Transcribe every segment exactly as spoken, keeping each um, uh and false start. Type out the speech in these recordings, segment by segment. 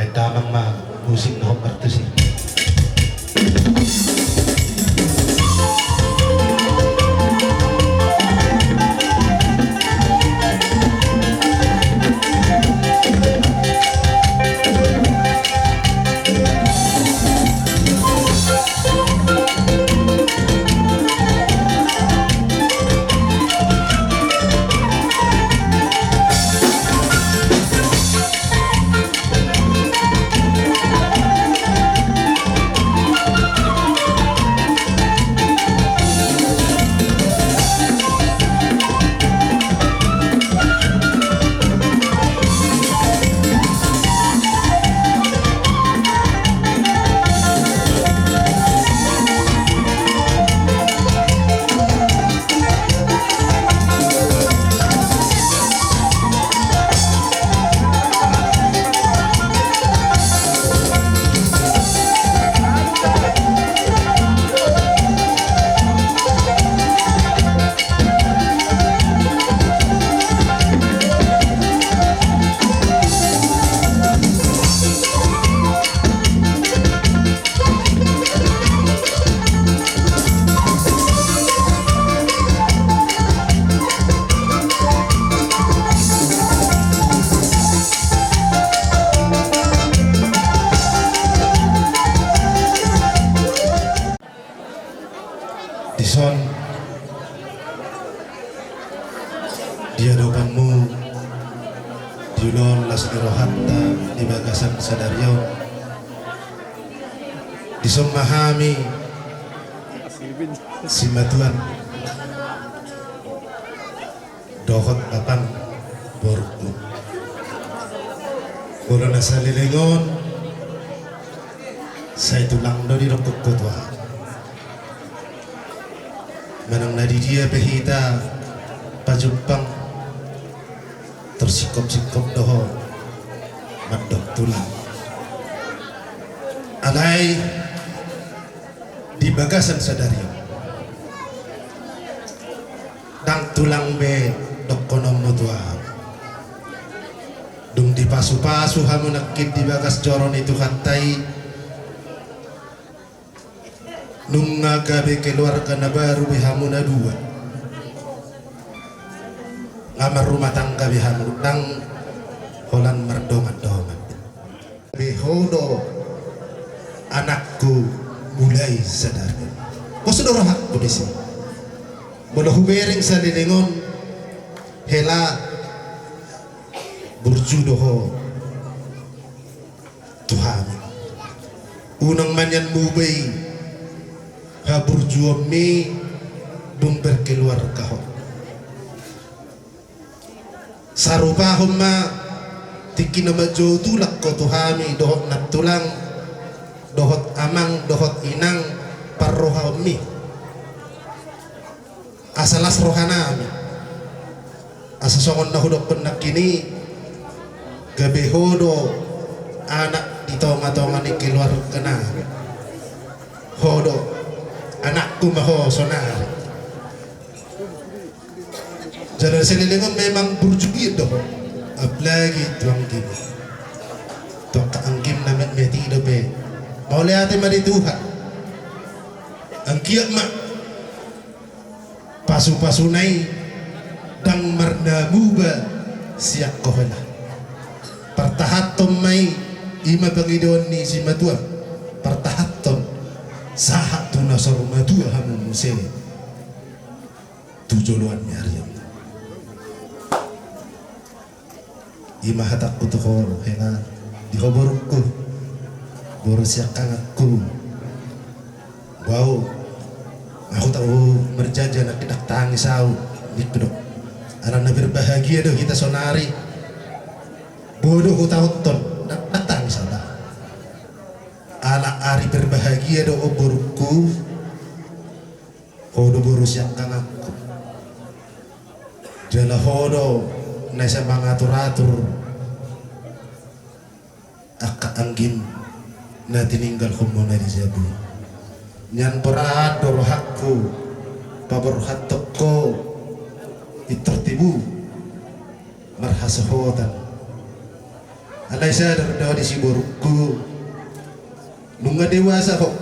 Damang ma musik dohot martusi. Dison, di adopanmu, di ulaon las ni rohanta di bagasan sadari on, dison ma hami simatuam dohot bapam borungku. Molo na saleleng on, sai tulang do didokkon ho tu ahu. Manang na di dia pe hita pajumpang, tarsingkop-singkop do ho mandok tulang. Alai di bagasan sadari on, ndang tulang be dohononmu tu ahu. Dung dipasu-pasu hamu nangkin di bagas joro ni Tuhanta i, nunga gabe keluarga na baru be hamu na dua. Nga marrumah tangga be hamu, ndang holan mardongan-dongan. Be ho do anakku mulai sadari on. Pos do rohangku disi. Molo hubereng saleleng on, hela burju do ho tu hami. Unang ma nian muba i haburjuonmi dung berkeluarga ho. Sarupahon ma tingki na manjou tulang ho tu hami dohot nantulang, dohot amang, dohot inang, parrohaonmi. Asa las rohanami. Asa songon na hudokkon nangkin i, gabe ho do anak di tonga-tonga ni keluarganami. Ho do anakku ma ho sonari. Jala saleleng on memang burju giot do ho. Apalagi tu anggim. Tu angka anggim na metmet i dope. Mauliate ma di Tuhan. Anggiat ma pasu-pasuna i ndang marnamuba sian ho hela. Partahanhon ma i, i ma pangidoan ni simatua. Partahanhon sahat tu na saur matua hamu muse tu joloan ni ari on. I ma hatangku tu ho hela, di ho borungku, boru siangkanganku. Bau, ahu tau marjaja na ndang tangis ahu, ningku do. Ala na berbahagia do hita sonari. Bodo hutaonton, ndang tangis ahu. Ala ari berbahagia do ho borungku. Ho do boru siangkanganku. Jala ho do na sai mangatur-atur angka anggim na tininggalhonmuna di jabu. Nian borat do rohangku paborhathon ho pintor tibu marhasohotan. Alai sadar do disi borungku, nunga dewasa ho.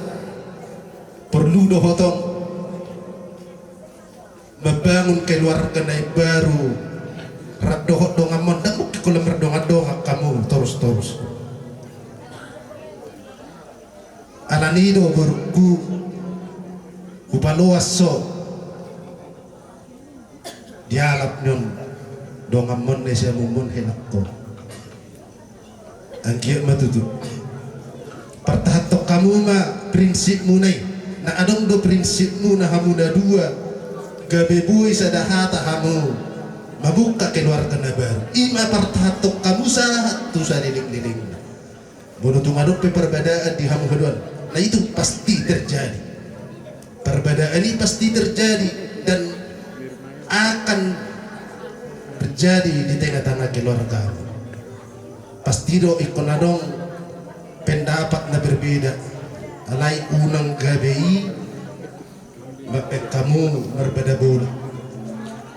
Porlu do ho tong mambangun keluarga na imbaru. Rap dohot donganmon, ndang mungkin holan mardongan-dongan hamu torus-torus. Alani do borungku, hupaloas ho. Dialap ni on donganmon na siamunmon helangkon. Anggiat ma tutu. Partahanhon hamu ma prinsipmuna i. Na adong do prinsipmuna hamu na dua, gabe boi sada hata hamu mamungka keluarga na baru. I ma partahanhon hamu sahat tu salelenglelengna. Molo tung adong pe parbadaan di hamu haduan, na itu pasti terjadi. Parbadaan i pasti terjadi dan akan terjadi di tengah-tengah keluarga. Pasti do ingkon adong pendapat na berbeda. Alai unang gabe i mambahen hamu marbada bola.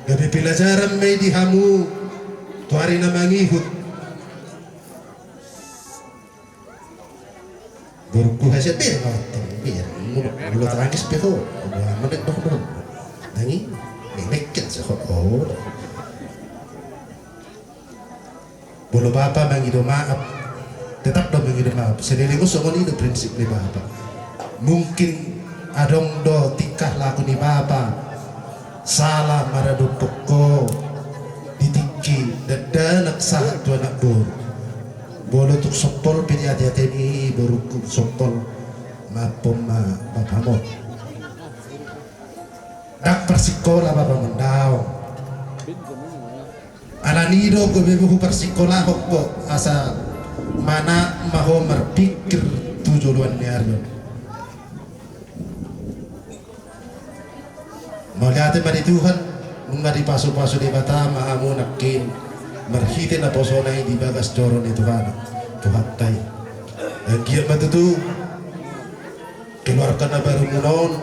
Gabe pelajaran ma i di hamu tu ari na mangihut. Borungku, hasian be ma tong, be. Molo, molo tangis pe ho. Molo aman do ho. Nangis. Menek kan seho. Oh. Molo bapa mangido maaf, tetap do mangido maaf. Saleleng on songon i do prinsip ni bapa. Mungkin adong do tingkah laku ni bapa sala maradophon ho di tingki dakdanak sahat tu anak boru. Molo tung sompol pe di ateatemi, borungku, sompol, maafhon ma bapamon. Ndang parsikola bapamon, daong. Alani do gabe huparsikolahon ho, asa manat ma ho marpingkir tu joloan ni ari on. Mauliate ma di Tuhan, nunga dipasupasu Debata ma hamu nangkin marhite naposona i di bagas joro ni Tuhan, Tuhanta i. Anggiat ma tutu keluarga na barumuna on,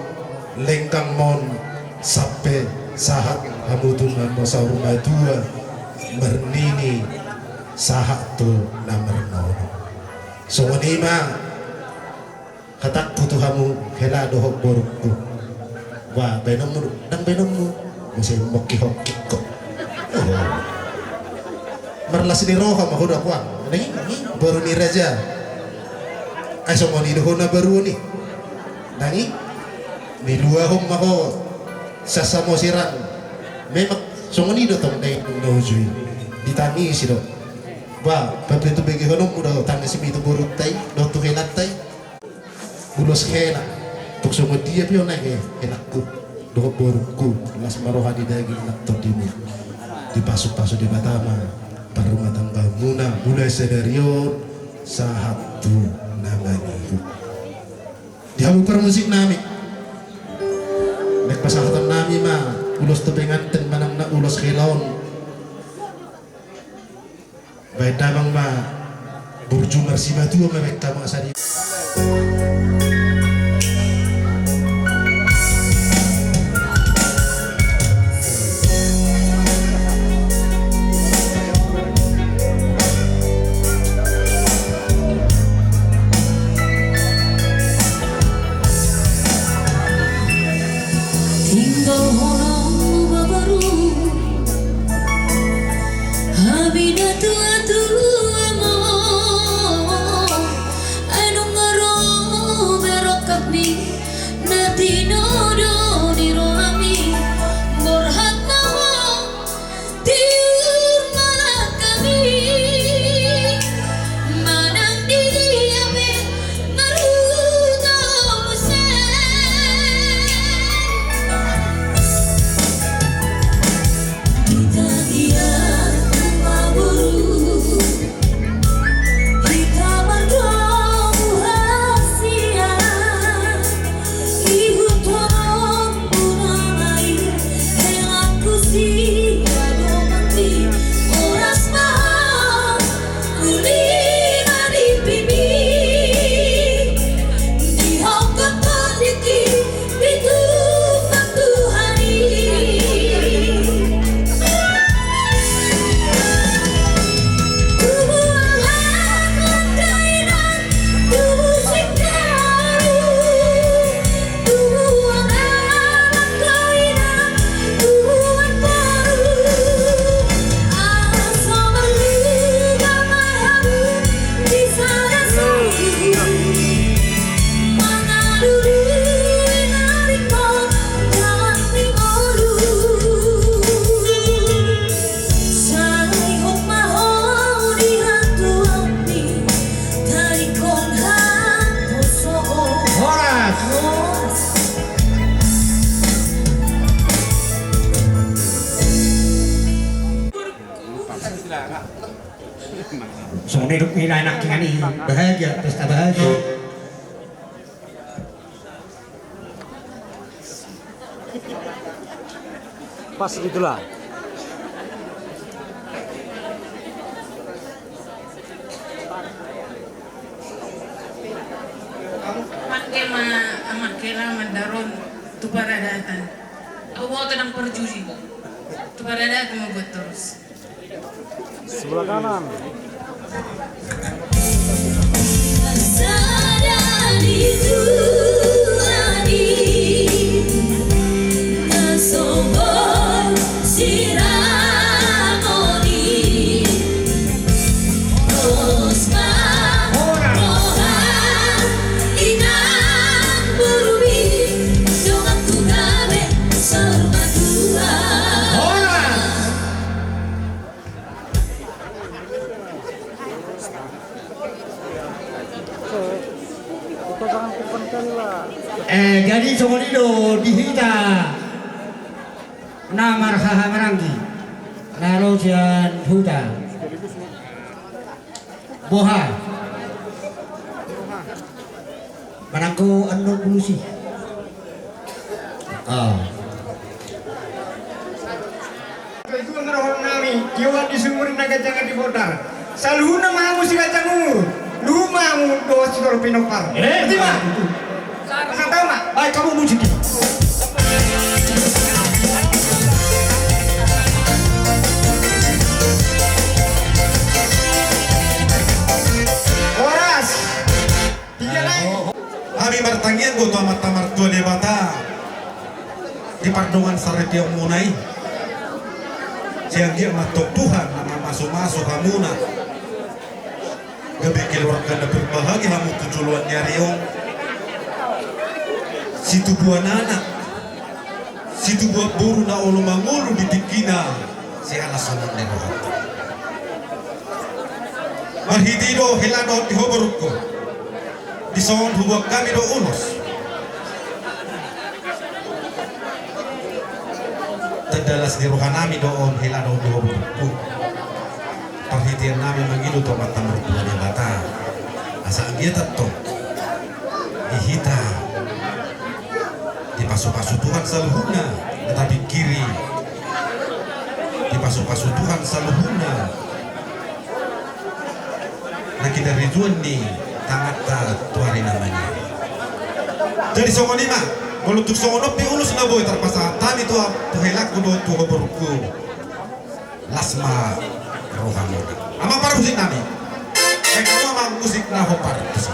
lenggangmon sampe sahat hamu tu na saur matua, marnini sahat tu na marnono. Songon i ma hatangku tu hamu hela dohot borungku. Ba, baenonmu do, ndang baenonmu. Muse mongki-hongki ho. Oh. Marlas ni roha ma ho do, kuang. Nangis, boru ni raja. Ai songon i do ho na baru on i. Nangis. Niluahon ma ho sian Samosir an. Memang songon i do tong dainang na uju i. Ditangisi do. Ba, papetu begehononmu do tangismi tu borunta i, dohot tu helanta i. Ulos hela. Tung songon dia pe on, he, helangku dohot borungku, las ma roha ni daging nang tondimuna. Dipasupasu Debata ma parrumatanggaonmuna mulai sadari on sahat tu na mangihut. Di hamu parmusiknami, naeng pasahatonnami ma ulos tu pengantin manang na ulos hela on. Baen damang ma burju marsimatua ma baen hamu asa di Tinggal hono babaru. Hami na tuatuamon, ai nunga ro be rongkapmi, na tinodo ni rohami, borhat ma ho, tiur ma hami, manang di dia pe marhuta muse. Hita dia ma boru, hita mardomu hasian, ihuthononmuna ma i, helangku, sian donganmi, horas ma ho. Songon i dok nilai nangkingan i, bahagia, pesta bahagia. Pas itulah. Pakai ma, pakai ma daron tu paradatan. Au boto nang parjudi. Tu paradatan ma buat terus. Sebelah kanan. Eh, jadi songon i do di hita na marhahamaranggi na ro sian huta. Boha? Manang ho annon bulusi. Ah. Tuhan rohannami, tio di sumur na ganjang di bondar. Saluhutna ma hamu siganjang umur, luhut ma hamu dohot sitorop pinompar. Eh, terima. Pasahat ma. Baik, hamu musik. Horas. Hami martangiang do tu Amanta Martua Debata di pardongan saripeonmuna i. Sai anggiat ma antong Tuhan na mamasumasu hamuna gabe keluarga na berbahagia hamu tu joloan ni ari on. Situbuan anak, situbuan boru na olo mangolu di tingkina. Siala songon ni rohanta. Marhite i do hela dohot di ho borungku. Dison huboan hami do ulos. Tanda las ni rohanami do on hela dohot di ho borungku. Parhiteannami mangido tu Amanta Martua Debata. Asa anggiat antong di hita dipasupasu Tuhan saluhutna na tapingkiri, dipasupasu Tuhan saluhutna na kinarijuan ni tanganta tu ari na mangihut. Jadi songon i ma, molo tung songon on pe ulos na boi tarpasahat hami tu, tu helangku dohot tu ho borungku. Las ma rohamuna. Amang parmusiknami. Baen hamu amang musik na hombar tusi.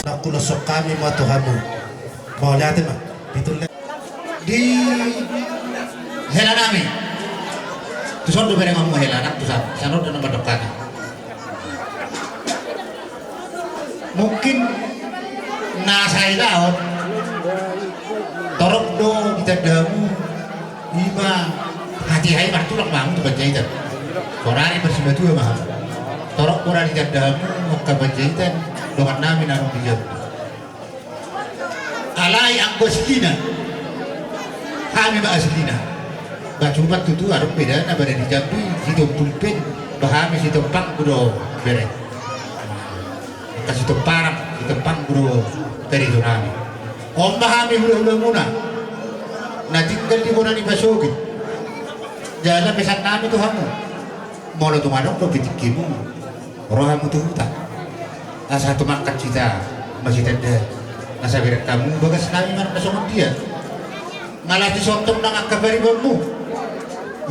Nangkulos hami ma tu hamu. Mauliate ma. Pitu le. Di hela nami. Tuson do berengonmu hela nang tuson. Sian on do na mandok hami. Mungkin na sai laon. Tanda hamu, ima hatiha i martulang ma hamu tu Panjaitan. Saonari marsimatua ma hamu. Torop do na ditanda hamu angka Panjaitan, dongan nami na adong di Jambi. Alai anggo aslina, hami ma aslina. Ba cuman tutu adong bedana, ba na di Jambi Sitompul pe, ba hami Sitompanggu do bere. Angka Sitomparang, Sitompanggu do karejo nami. On ma hami hulahulamuna na tinggal di bona ni pasogit. Jala pesan nami tu hamu, molo tung adong dope tingkimu, ro hamu tu huta, asa tumangkat hita masitandai, asa bereng hamu bagas nami manang na songon dia. Nga las disonton nang angka paribanmu,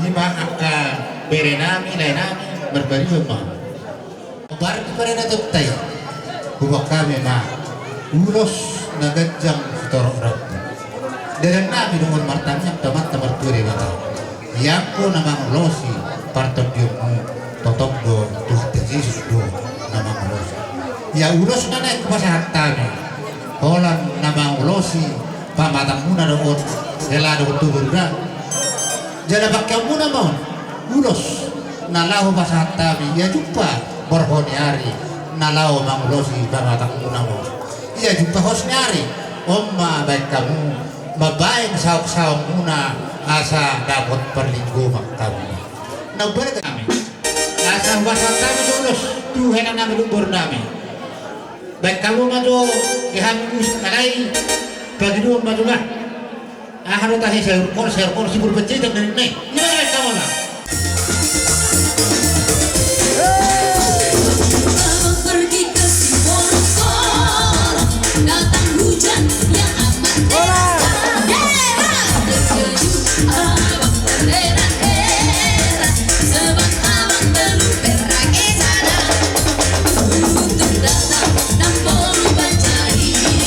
ima angka bere nami, lae nami, marpariban ma. Baru tu pariban na toktai, hubaen hami ma ulos na ganjang sitorop rambu. Dalan nami dongan martangiang tu Amanta Martua Debata. Ia angka na mangulosi partondionmu, totop do Tuhanta Jesus do na mangulosi. Ia ulos na naeng hupasahat hami, holan na mangulosi pamatangmuna dohot hela dohot toboruna. Jala pangkeonmuna ma on ulos na laho hupasahat hami, ia jumpa borhat ni ari na laho mangulosi pamatangmuna ma on. Ia jumpa hos ni ari, on ma baen hamu mambaen saongsaongmuna asa dapot parlinggoman hamu. Na umbalga nami, asa hupasahat hami do ulos tu hela nami dohot boru nami. Baen hamu ma jo di hami musik, alai pangidoan ma jo ma. Aha do tahe, sayur kol, sayur kol, sibur Panjaitan dari nai. Ima baen hamu ma. Abang pergi ke Siborongkor, datang hujan yang amat deras. Terkejut abang terheran-heran, sebab abang belum pernah ke sana. Beruntung datang nang boru Panjaitan.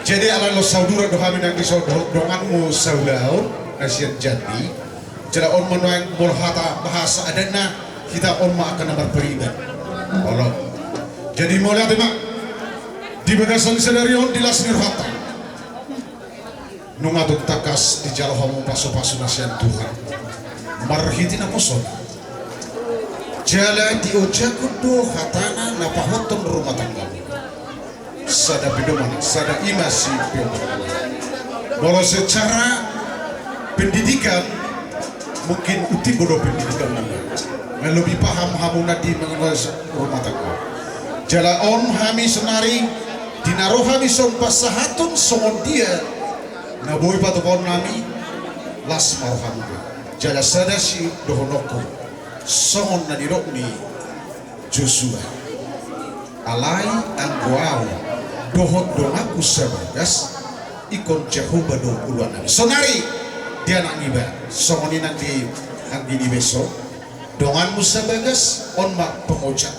Jadi ala ni saudara do hami nang dison dohot donganmu saulaon na sian Jambi. Jala on ma nuaeng molo hata bahasa adatna, hita on ma angka na marpariban. Olo. Jadi mauliate ma. Di bagasan sadari on di las ni rohanta, nunga tung tangkas dijalo hamu pasupasu na sian Tuhan marhite naposo-Na. Jala diojakhon do hatana na pahothon rumah tanggamu. Sada pedoman, sada ima si pedoman. Molo secara pendidikan, mungkin untimbo do pendidikan nami. Na lobi paham hamuna di mengenai rumah tangga. Jala on hami sonari, di na ro hami songon pasahaton songon dia na boi patupaon nami, las ma rohamu. Jala sada sidohononku, songon na nidok ni Josua. Alai anggo ahu dohot donganku sabagas, ingkon Jahowa do uluan nami. Sonari, di anak niba, songon i nang di anggi niba i so, donganmu sabagas, on ma pangojak.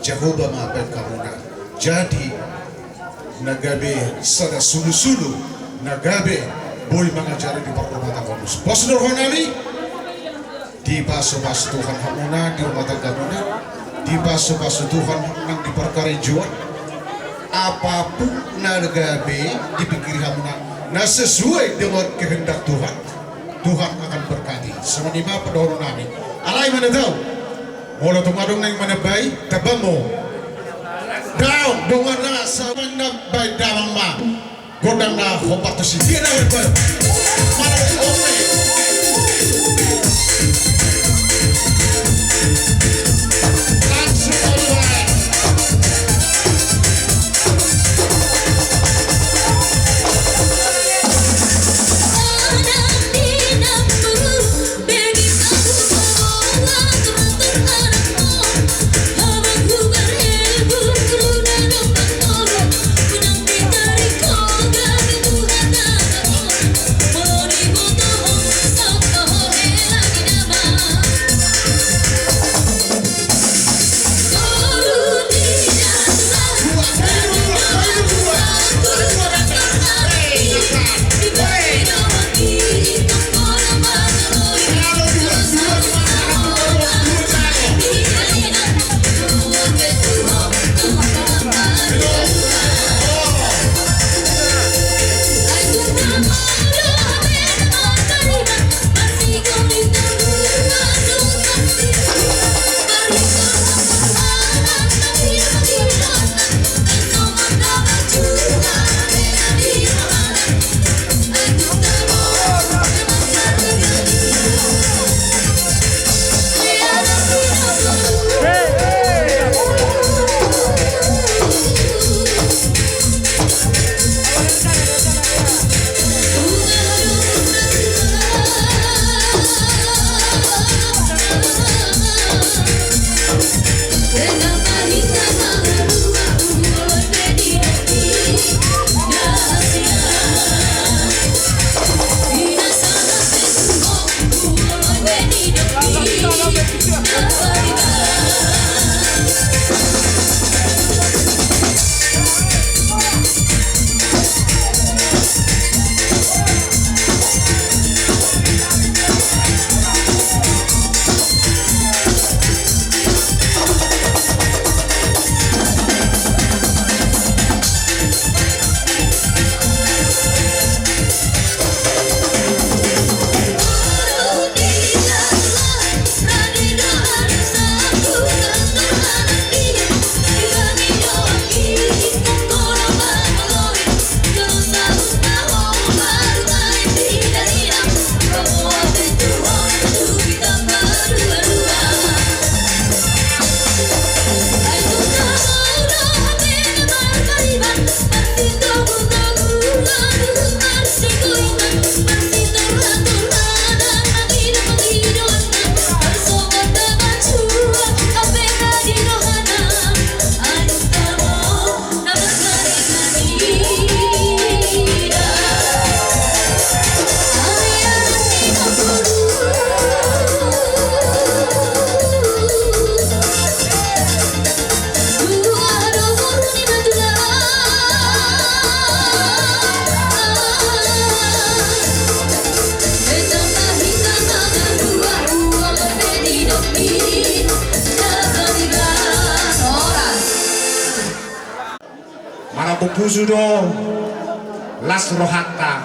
Jahowa ma baen hamuna. Jadi, na gabe sada sulusulu, na gabe boi mangajari di parrumah tanggamu. Pos do roha nami. Dipasupasu Tuhan hamuna di rumah tanggamuna, dipasupasu Tuhan nang di parkarejoan, apapun na gabe dipikiri hamuna, na sesuai dengan kehendak Tuhan, Tuhan akan berkati. Songon i ma pandohan nami. Alai mana tahu, molo tung adong naeng manambai, tamba ma. Daong, dongan na saman na baen damang ma. Gondang na hombar tusi. Dia na hombar. Mana oke. Langsung hombar. Marambok pusu do, las rohanta,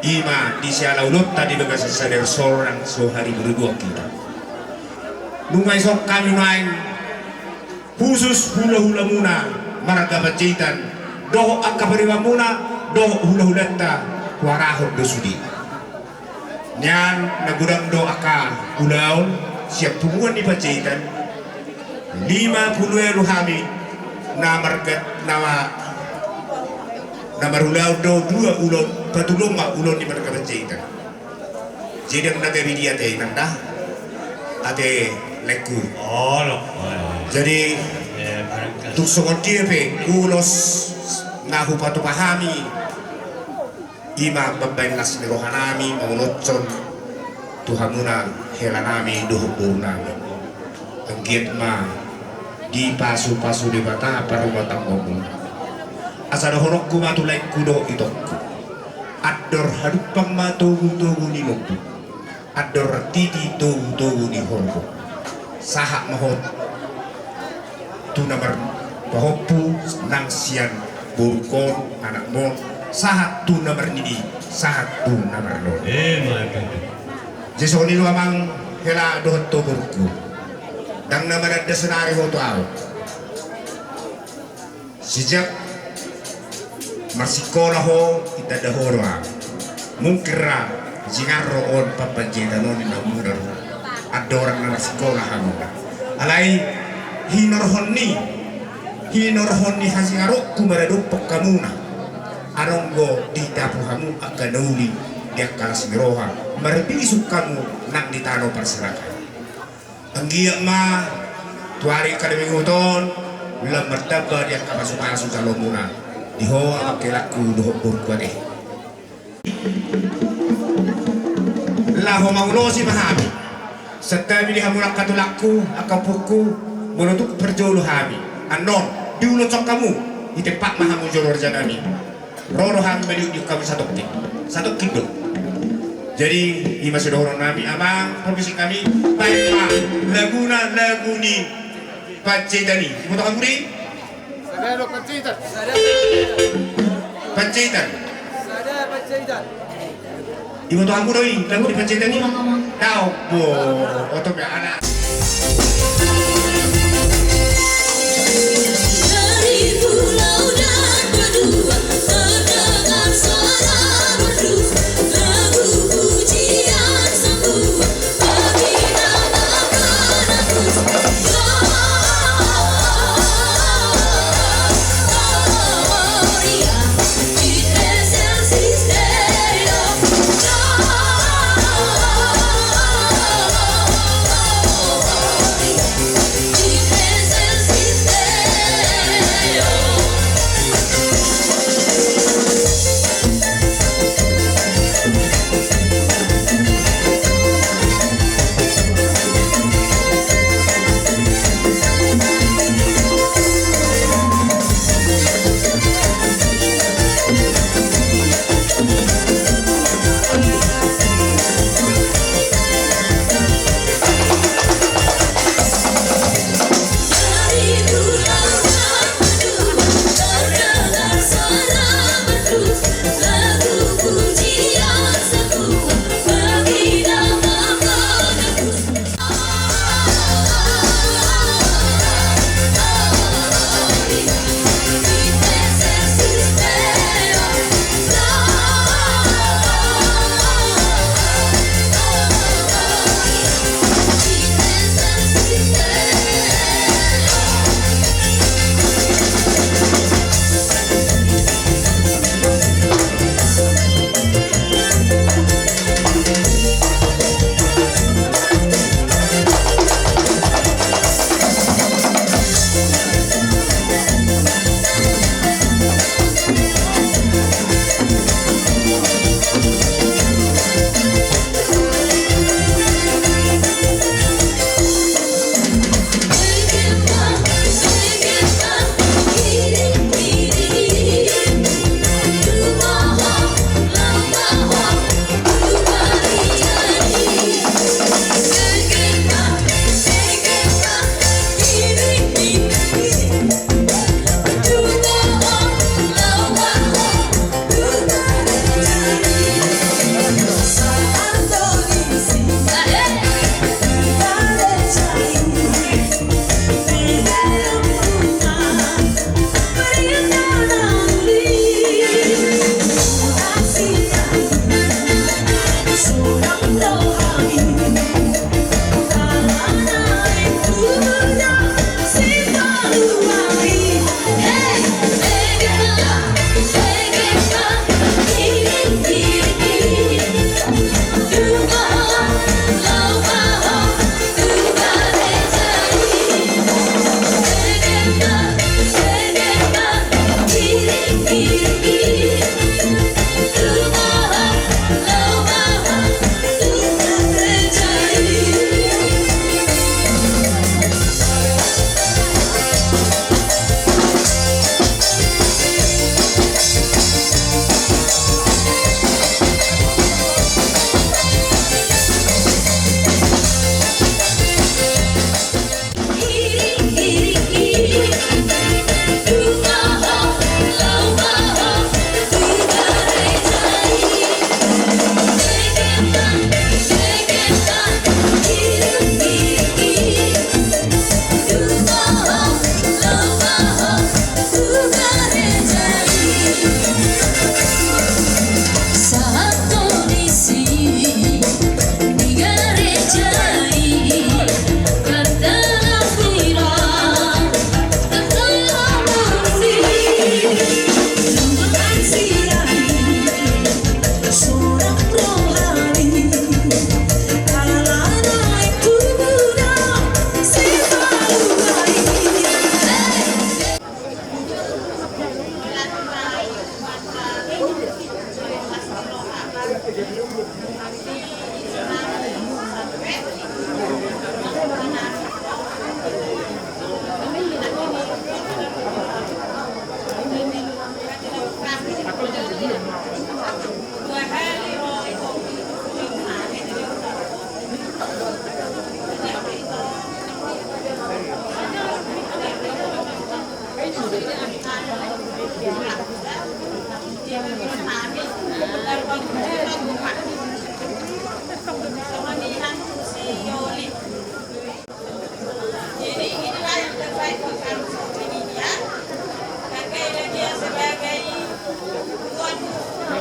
i ma di siala ulaonta di bagasan sadari on nang so haribu-ribuan hita. Nunga dison hami nuaeng, husus hula-hulamuna marga Panjaitan, dohot angka paribanmuna, dohot hula-hulanta, huarahon do sude. Nian na godang do angka ulaon, Sian punguan ni Panjaitan, lima pulu ualu hami na marga, na ma-, na marulaon do dua ulaon, patulung ma ulaon ni marga Panjaitan. Jadi ndang na gabe di ate inang da, ate laengku. Olo. Jadi, eh, barangkali tung songon dia pe ulos na hupatupa hami, i ma pambahen las ni rohanami mangulonshon tu hamuna helanami dohot borunami. Anggiat ma dipasupasu Debata parumatanggaonmuna. Asa dohononku ma tu laengku dohot itongku: Andor hadumpang ma togutogu ni lombu, andor titi togutogu ni horbo. Sahat ma ho tu na marpahompu nang sian borungkon, anakmon, sahat tu na marnini, sahat tu na marnono. Eh, mantap. Jadi songon i do amang hela dohot ho borungku. Ndang na mananda sonari ho tu ahu. Sejak marsikola ho, itanda ho do ahu. Mungkin ra jingar ro on pampanjaitan on, inna muna do. Andorang na marsikola hamu. Alai hinorhon ni, hinorhon ni hajingaronku maradophon hamuna. Adong do ditapu hamu angka na uli di angka las ni roha, marbisuk hamu nang di tano parserahan. Anggiat ma tu ari angka na mangihut on, lam martamba di angka pasupasu jaloonmuna. Di ho amang helangku dohot borungku ate. Laho mangulosi ma hami. Santabi di hamu angka tulangku, angka ompuku, molo tung parjolo hami. Annon, diuloshon hamu, i tempat ma hamu jolo rajanami. Ro do hami madiukdiuk hamu satongkin. Satongkin do. Jadi, i ma sidohononnami amang parmusik nami, baen ma laguna, lagu ni Panjaitan i. Iboto hamu do i? Sada do Panjaitan. Panjaitan. Sada Panjaitan. Iboto hamu do i lagu ni Panjaitan i? Dao, bo, oto be anak. Dari pulau dan benua terdengar suara merdu, lagu pujian sambungan. Jadi, inilah yang terbaik buat kamu, Ninia. Hargailah dia sebagai tuan rumah.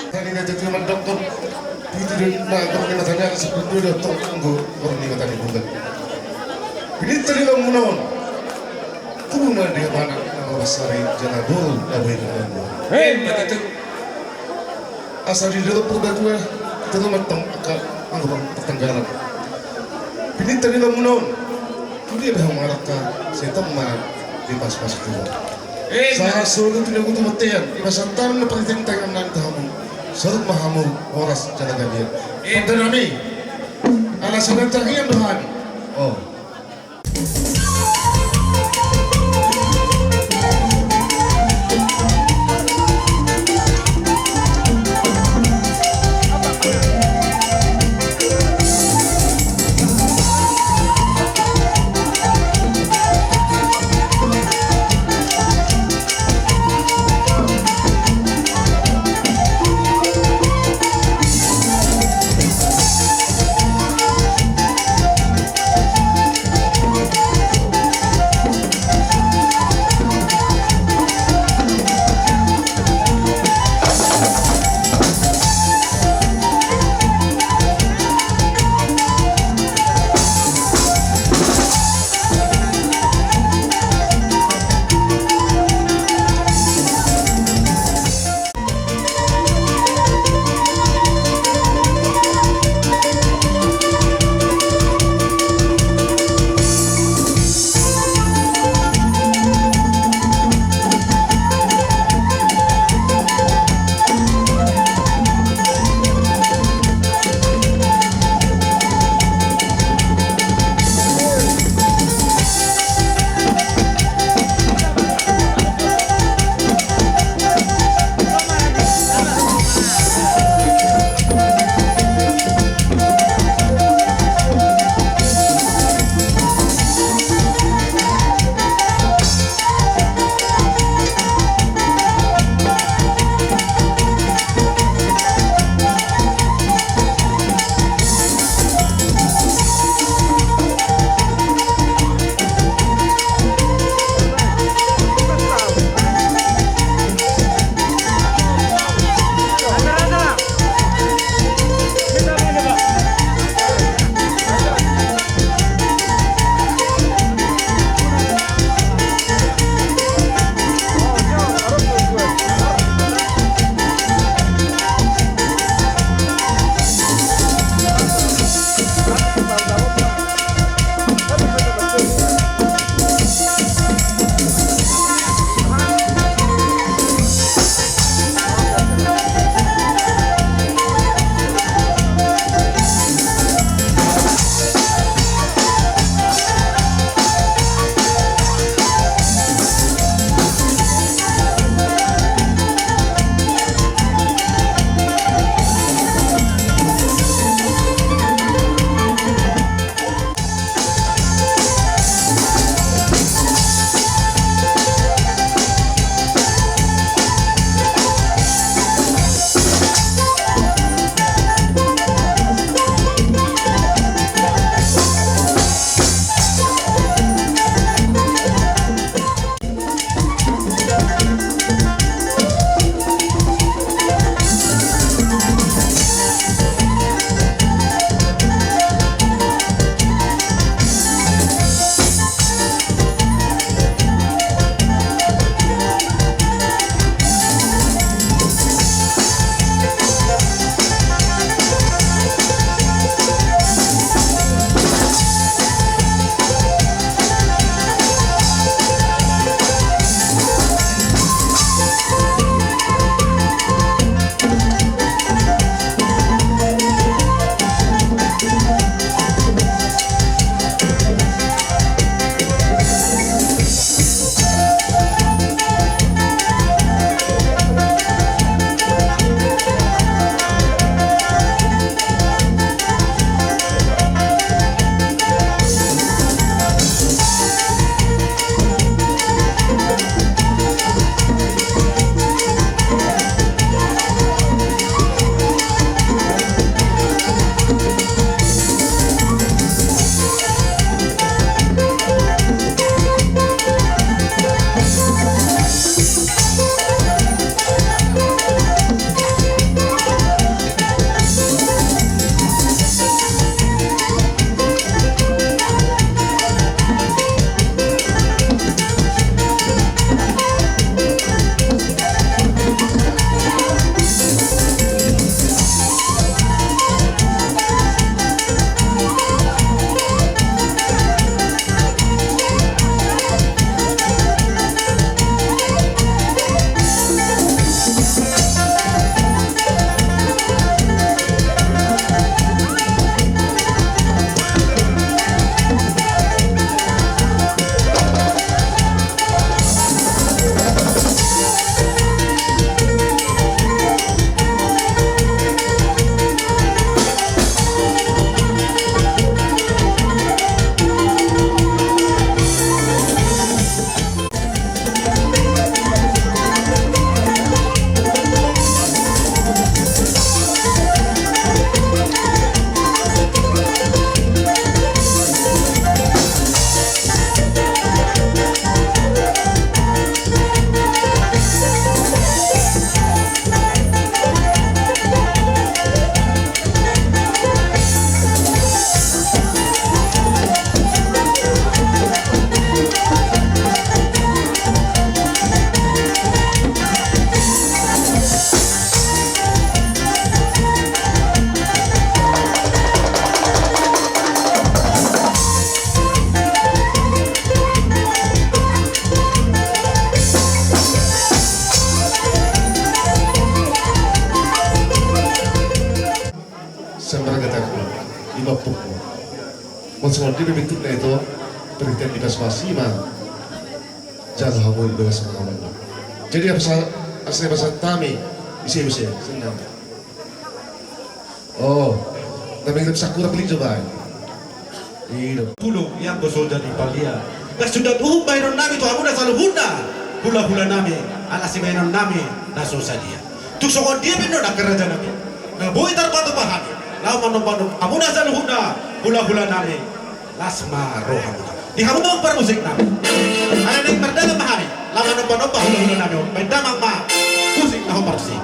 Tadi na jadi mandokter. Itu dia, na, kalau kita tanya, sebelum dia dokter, anggo, kalau kita tanya bukan. Ini tadi lo munon. Tubu ma di anak, na marbasari, jala boru, na boi na. Hei, betul. Asa di dalam purgatua, itu mantong angka angka pertengkaran. Pinita di lamunon, tu dia dah maraka setan ma di pas-pas itu. Eh, sa solo tu dia butuh matian, di masa tanam na paling tentang nan tahamu. Sorot mahamu, horas jala gabian. Eh, pandanami. Ala sudah tagian Tuhan. Oh. Ompung. Maksudna dia bentukna itu, perhatian di kasih ma. Jala hamu di bagasan hamu. Jadi apa sa-, asa bahasa tami, isi, isi, senang. Oh, tapi kita bisa kurang beli coba. Iya. Pulu yang boso jadi palia. Nah, sudah tuh baenon nami tu hamu na saluhutna. Hula-hula nami, ala sibaenon nami, na so sadia. Tu songon dia pe do na kerajaan nami. Na boi tarpatupa hami. Laho manomba-nomba hamuna saluhutna, hula-hula nami. Las ma rohamuna. Di hamu ma parmusik nami. Ala naeng mardalan ma hami. Laho manomba-nomba hula-hula nami. Baen damang ma. Musik na ho parmusik.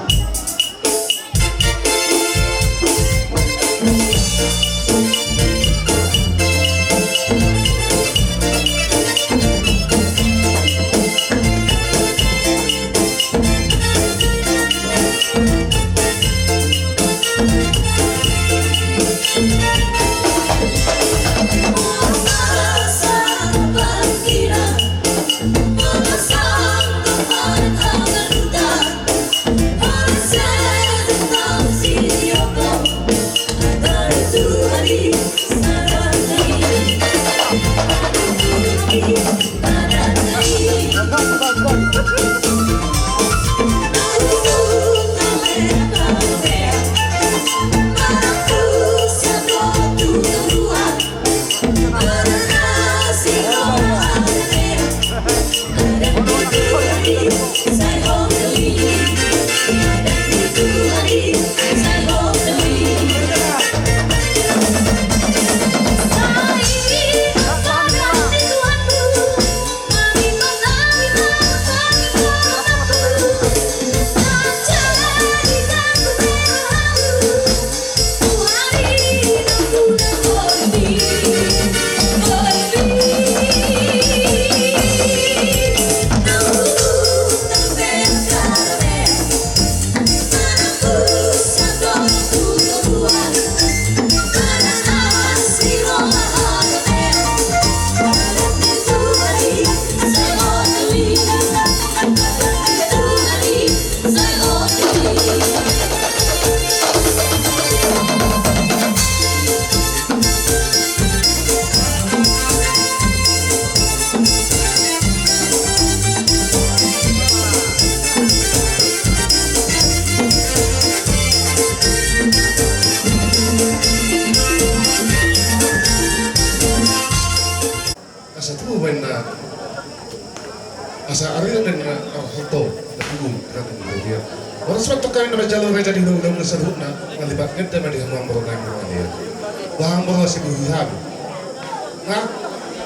Asa tubu baen na, asa ari baen na, ah, hoto, na tubu, na tubu dia. Orang sebab tukang nama jalur raja di undang-undang na saluhutna, na lipat gede ma di hamu amang boru nami. Bah amang boru sibuhi hamu. Nah,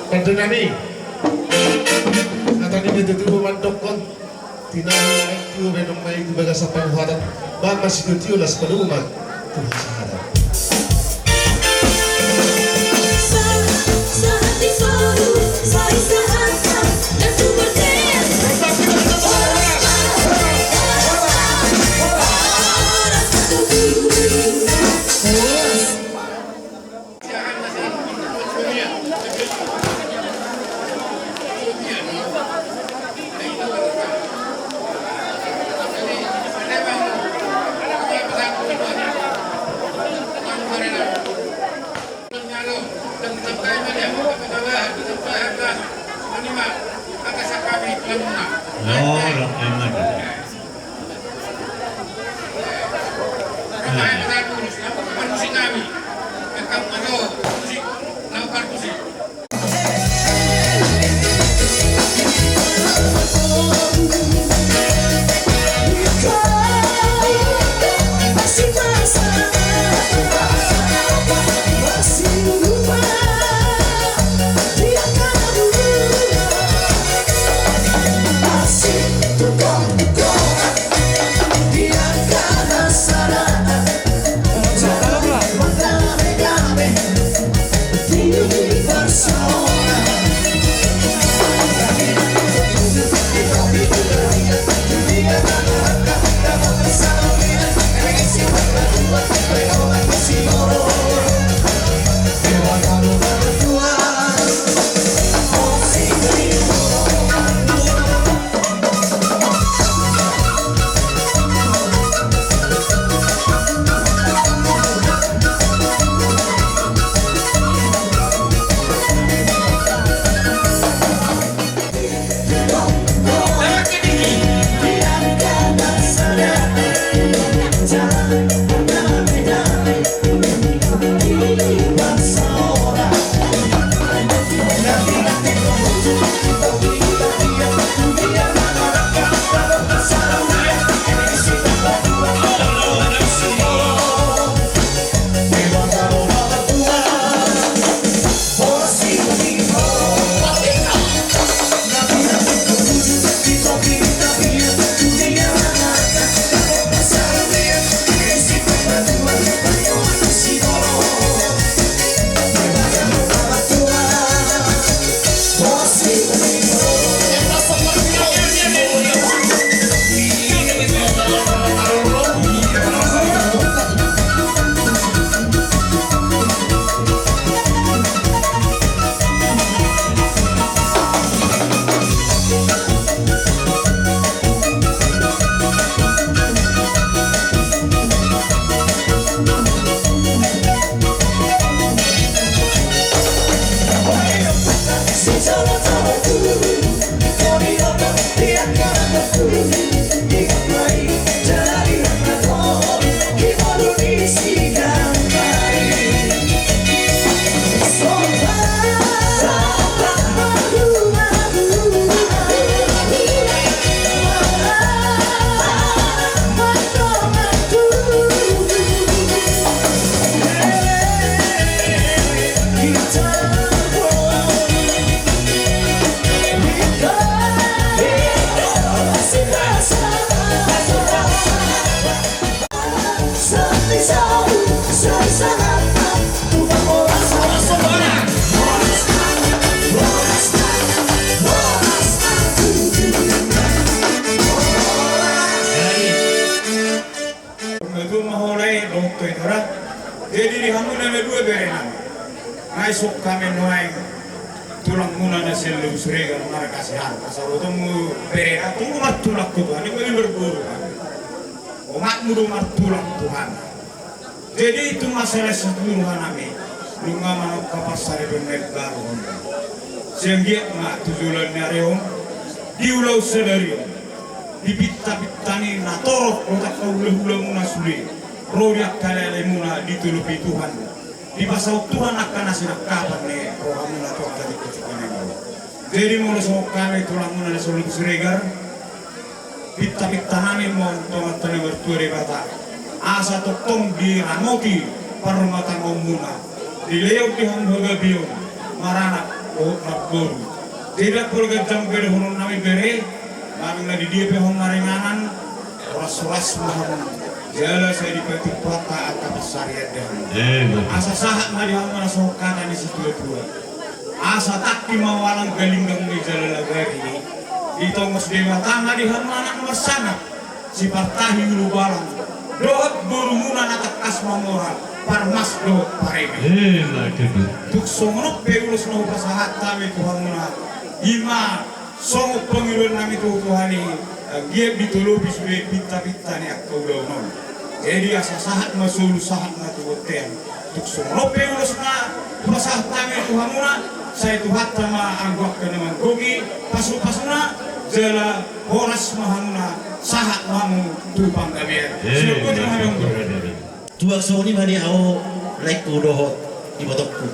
pande nami. Na tadi dia tubu mandokkon. Tinahu ahu tu baenon ma i tu bagasan parhorasan, ba ma sitio-tio las palumat tu hasahatan. Jadi di hamuna na dua berenami, nunga isungkun hami nuaeng tulangmuna na sian Lobu Siregar marga Siahaan. Asa botomu berena, tung martulang ho Tuhan, ima di marboru hami. Omakmu do martulang Tuhan. Jadi tung masalah situru hanami, nunga manongka parsaripeon na imbaru on. Sai anggiat ma tu joloan ni ari on, di ulaon sadari on, di pintapinta ni na torop dohot angka hulahulamuna sude ro di angka alealemuna, ditolopi Tuhan, dipasaut Tuhan angka na sinangkapan ni rohamuna tu angka tingki-tingki ni ari on. Jadi molo songon hami tulangmuna na sian Lobu Siregar, pintapintanami ma on tu Amanta na martua Debata, asa tongtong diramoti parrumatanggaonmuna, dilehon di hamu hagabeon maranak dohot marboru. Jadi ndang pola ganjang be dohononnami bere, manang na di dia pe ho maringanan, horas-horas ma hamu, jala sai dipatupa Tuhanta angka pansarian di hamu. Asa sahat ma di hamu na songon hata ni situatua: Asa tangki ma walang, galinggang ma jala lagar i. Ditongos Debata ma di hamu anak na marsangap, sipartahi ulubalang, dohot borumuna na tangkas mamora, parmas dohot pareme. Tung songon on pe ulos na hupasahat hami tu hamuna, ima songon pangidoannami tu Tuhan i, anggiat ditolopi sude pintapinta ni angka ulaon on. Jadi asa sahat ma solu, sahat ma tu bontean. Tung songon on pe ulos na hupasahat hami tu hamuna, sai Tuhanta ma anggo angka na manggohi pasupasuna, jala horas ma hamuna, sahat ma hamu tu panggabean. Sidohonon ma hami on. Tuak, songon i ma di ahu, laengku dohot ibotongku.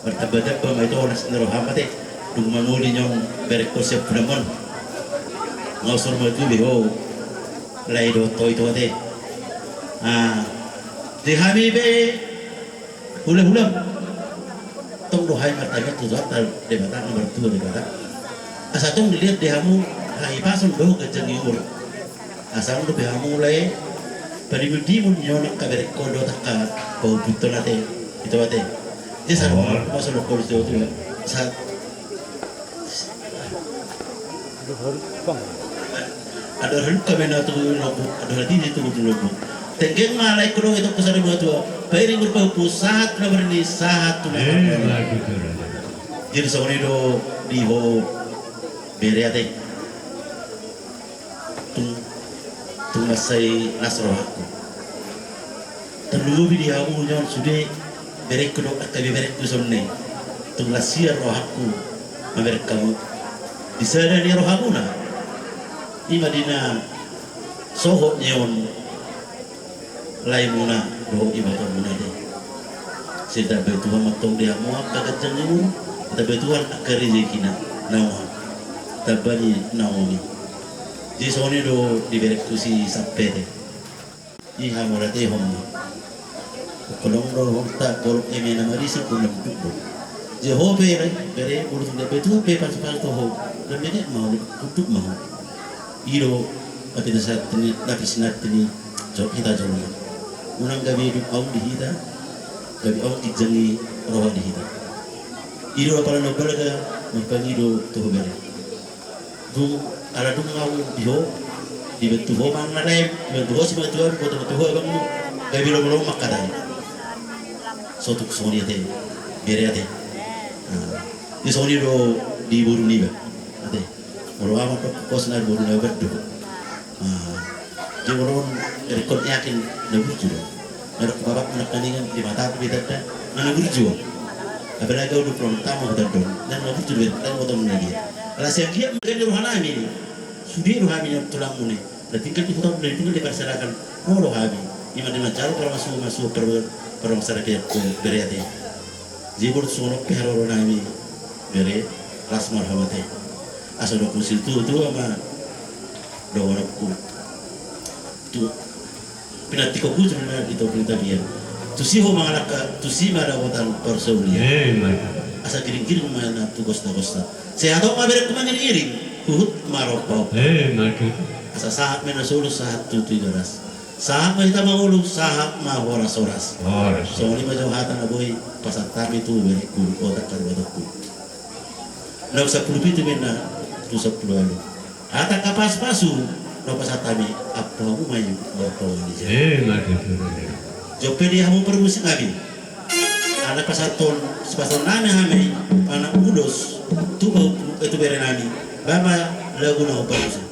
Martambatamba ma ito las ni roham ate, dung mangoli nion berengkon sian punam on. Nga usur ma tu be ho lae dohot ho ito ate. Ah, di hami pe hulahulam, tong do hami martangiang tu Tuhanta Debata na martua Debata, asa tong dilehon di hamu hahipason dohot ganjang ni umur. Asa adong dope hamu lae padimundimun nion angka berengkon dohot angka pahompuhon ate, ito ate. Jadi sahat ma songon i tu, tu, sahat. Andor halumpang ma na tu lombu, andor hatiti tu lombu. Tenggeng ma laengku dohot itongku saur matua, pairing umur pahompu, sahat tu na marnini, sahat tu na marnono. Jadi songon i do di ho bere ate. Tung, tung mansai las rohangku. Tarlumobi di hamu nion sude berengku dohot angka ibeberengku songon i. Tung las hian rohangku mamereng hamu di sada ni rohamuna. Ima di na sohot nion laemuna dohot ibotomuna i. Sai tambai Tuhan ma tong di hamu angka ganjang ni umur, tambai Tuhan angka rejeki na naung, tamba ni naung i. Jadi songon i do di berengku si Sampete. Di hamu latehon ma. Holong do horta, holong eme na marisi, holong duk do. Jadi ho pe bere, molo tung tambai Tuhan pe pasupasu tu ho, na menek ma ho, duk ma ho. I do hape na sinanti ni, na sinanti ni hita jolma. Unang gabe duk aung di hita, gabe aung ginjang ni roha di hita. I do apala na balga, marpangido tu ho bere. Dung, ala dung aung di ho, dibantu ho manang na lae, dibantu ho si matua, dibantu ho abangmu, gabe lomolomo ma hatamu. Sotung songon i ate, bere ate. Jadi songon i do di boru niba ate. Molo ahu ma pos na boru na bahen do. Jadi molo on, berengkon, yakin na burju do. Na dok bapak menek kaningan di mata tu beta da na burju. Apalagi au dok lon tama hutan don na burju do, berengkon, motong na dia. Ala sai anggiat ma gabe roha nami. Sude roha nami na tulangmu na tinggal di huta, tinggal di parserakan. Roha nami ima di manjalo parmasu-masu, parmasarakeon bere ate. Jadi molo songon on pe haroro nami bere, las ma roham ate. Asa dohononku situa-tua ma dohononku. Tu pinantikhon hujur ma di topi ni tapian. Tusi ho mangalangka, tusi ma dapotan parsaulian. Asa giring-giring ma inna tu gosta-gosta. Sai hatop ma berengku mangiring-iring, huhut ma ro paopat. Asa sahat ma na solu, sahat tu Tigaras. Sahat ma hita mangolu, sahat ma horas-horas. Horas. Songon i ma jo hata na boi pasahat hami tu berengku, otak kalimatongku. Naung sampulu pitu ma ninna tu sampulu ualu. Hata angka pasupasu na pasahat hami, ampu hamu ma i martonga ni jabu. Eh, na tutu. Jumpa di hamu parmusik nami. Ala pasahathon, sipasahaton nami hami anak ulos tu bau, eh, tu bere nami. Baen ma lagu na huparmusik.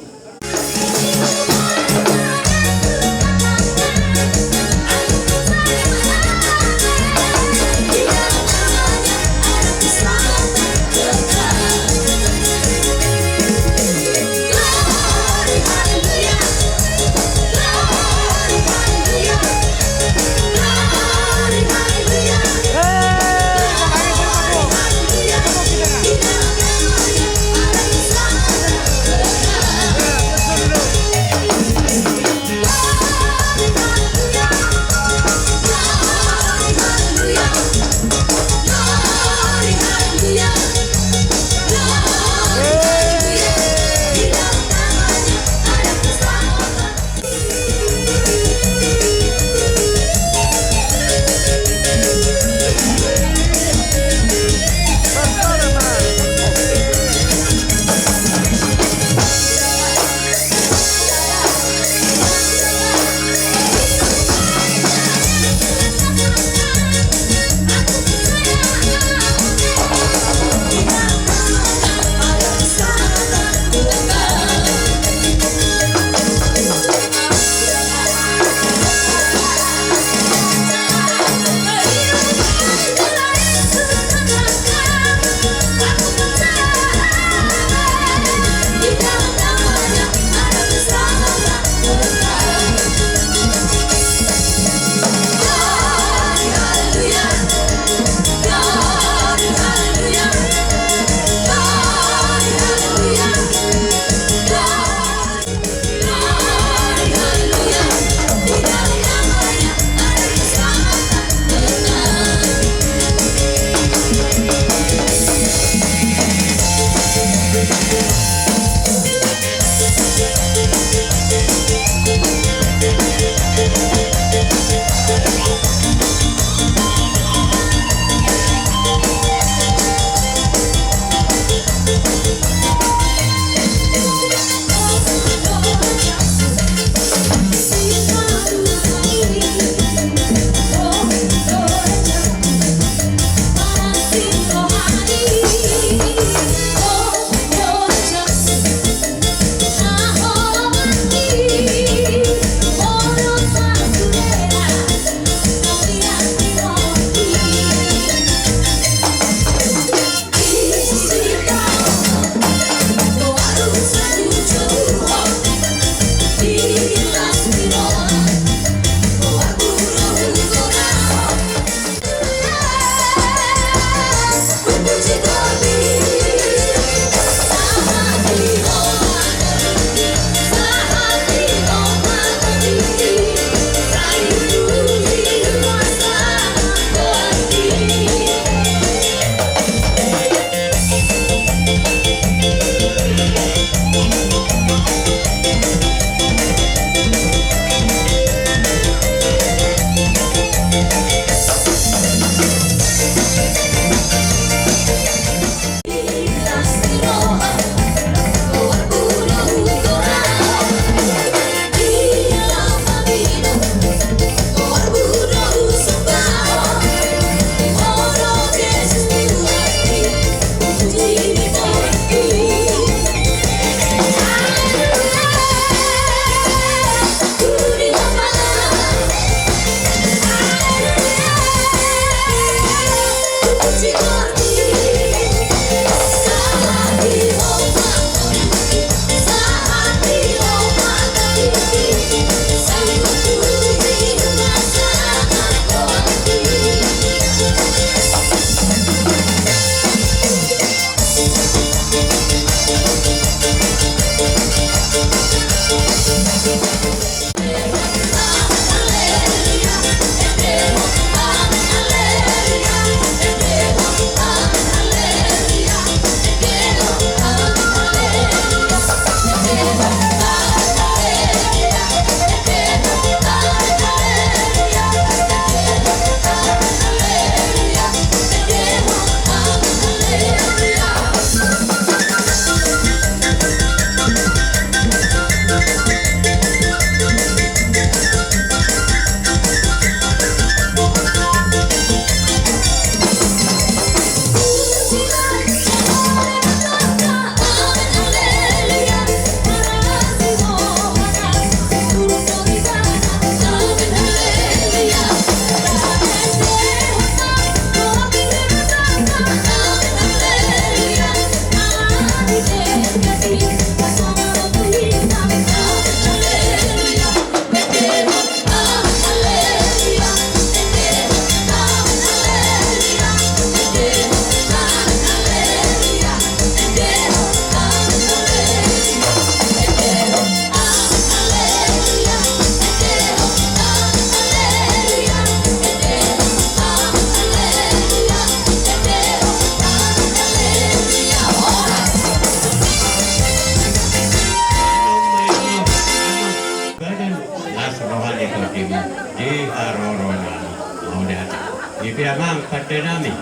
di haroro nami. Mauliate. Di pe amang pande nami,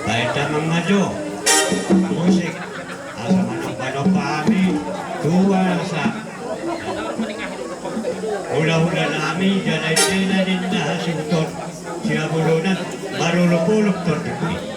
baen damang ma jo musik asa manomba-nomba hami tu asa hula-hula nami jala ende na ninna hasuhuton sihabolonan marolop-olop tondingi.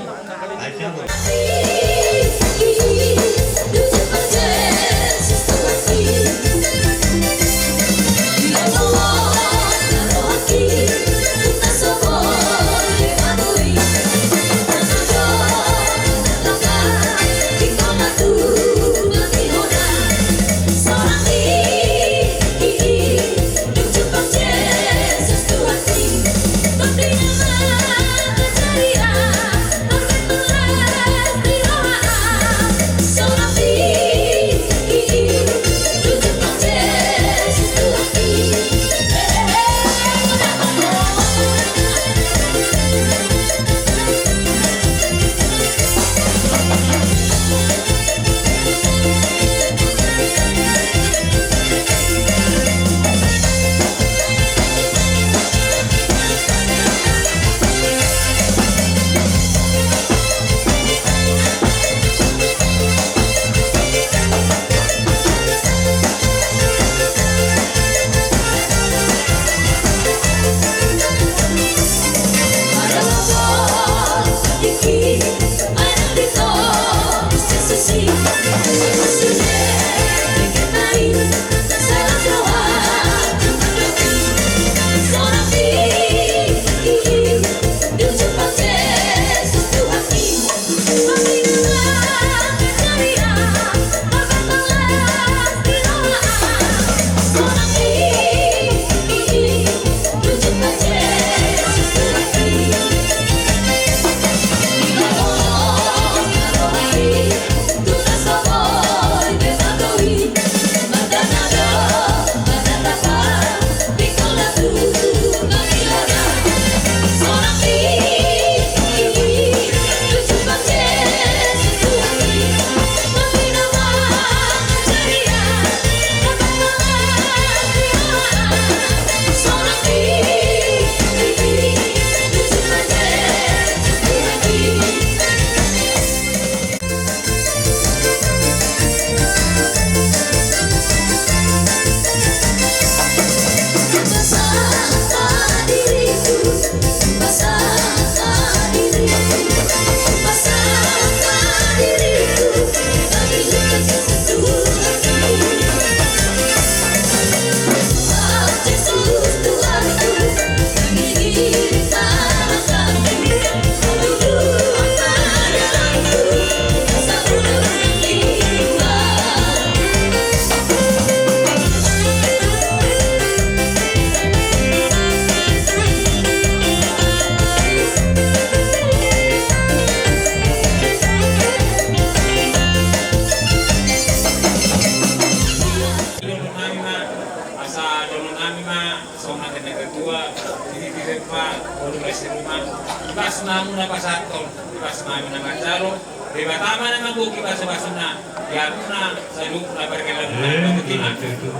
Asa dohonon nami ma songon nangkin na ketua, di titik ma, boru resi rumah, ibas ma hamu na pasahathon, ibas ma hami na manjalo, Debata ma na mambohi basubasuna, di hamuna saluhutna parkelan na.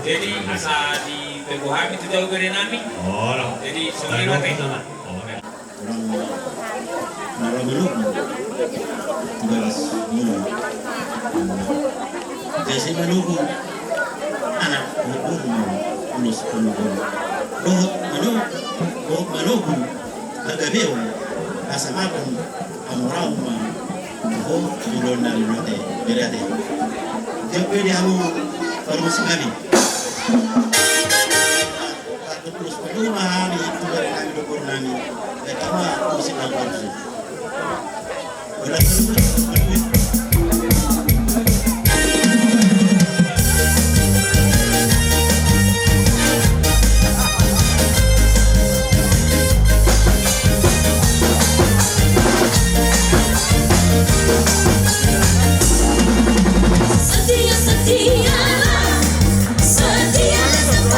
Jadi asa ditogu hami tu jabu bere nami. Jadi songon i ma. Orang na ro manogu tu bagas muna. Jasi manogu anak manogu ulos manogu. Dohot manogu, dohot manogu hagabeon asa mapun hamu raun ma ho di ulaon nami ate bere ate. Jumpa di hamu parmusik nami. Tartutup terus penuh hami, itu dari kami dukun nami. Dari kami musik lagu musik. Berat terus. Setia, setia, setia.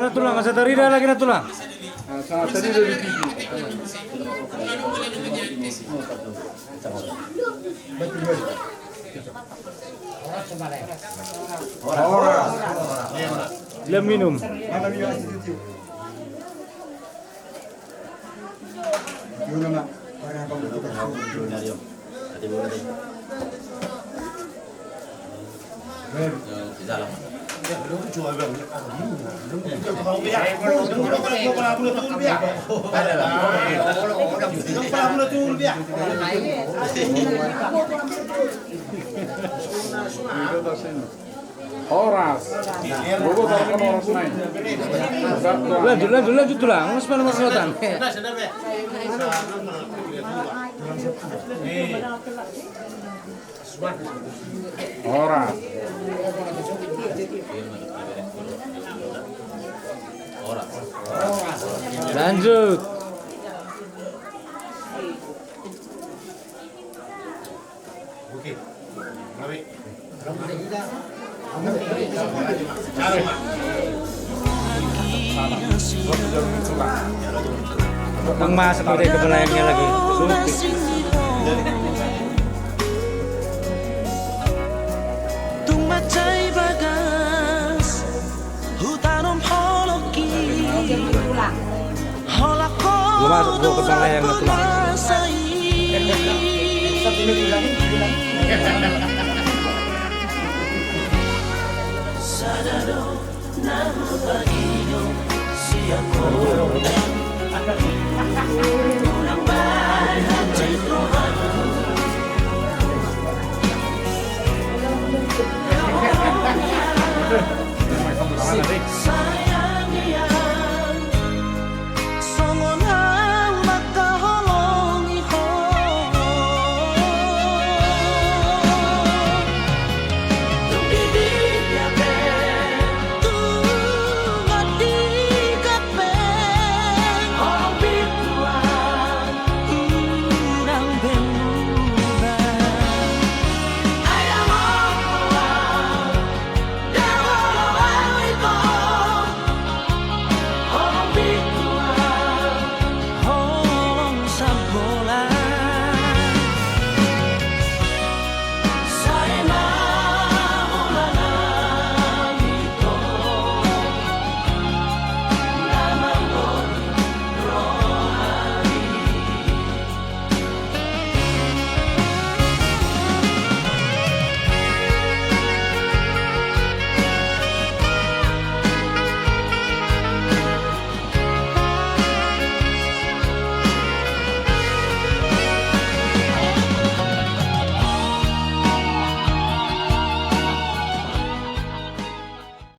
Tulang, asa tarida lagi na tulang. Asa tarida di pitu. Horas. Lem minum. Horas. Bobo, tarkan horas nai. Lanjut, lanjut, lanjut tulang. Mas, mana, Mas, selatan? Horas. Lanjut. Nang masuk udah ke belayangnya lagi. Tung mansai bagas hutanom holoki. Hola ko. Lu masuk gua ke sana yang nggak pulang. Sadado na hubagi.